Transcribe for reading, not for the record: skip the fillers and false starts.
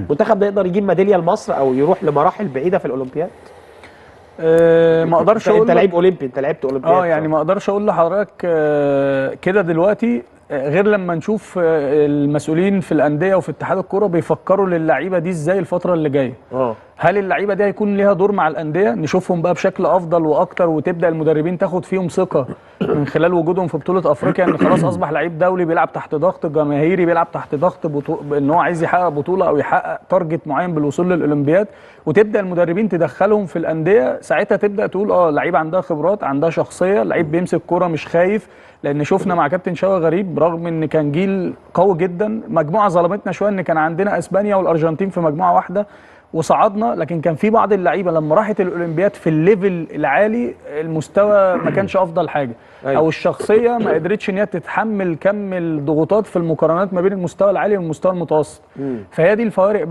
المنتخب ده يقدر يجيب ميدالية لمصر او يروح لمراحل بعيدة في الاولمبياد؟ ما اقدرش اقول. انت لعيب اولمبي، انت لعبت اولمبياد. يعني ما اقدرش اقول لحضرتك كده دلوقتي، غير لما نشوف المسؤولين في الاندية وفي اتحاد الكورة بيفكروا للعيبة دي ازاي الفترة اللي جاية. هل اللعيبة دي هيكون ليها دور مع الاندية؟ نشوفهم بقى بشكل افضل واكتر، وتبدا المدربين تاخد فيهم ثقة من خلال وجودهم في بطوله افريقيا، ان خلاص اصبح لعيب دولي بيلعب تحت ضغط جماهيري، بيلعب تحت ضغط ان هو عايز يحقق بطوله او يحقق target معين بالوصول للاولمبياد، وتبدا المدربين تدخلهم في الاندية. ساعتها تبدا تقول لعيب عندها خبرات، عندها شخصية، لعيب بيمسك كورة مش خايف. لان شفنا مع كابتن شوقي غريب، رغم ان كان جيل قوي جدا، مجموعة ظلمتنا شوية ان كان عندنا اسبانيا والارجنتين في مجموعة واحدة وصعدنا، لكن كان في بعض اللعيبة لما راحت الاولمبياد في ال level العالي المستوى ما كانش افضل حاجة. أيوة. او الشخصية ما قدرتش ان هي تتحمل كم الضغوطات في المقارنات ما بين المستوى العالي والمستوى المتوسط. فهي دي الفوارق بس.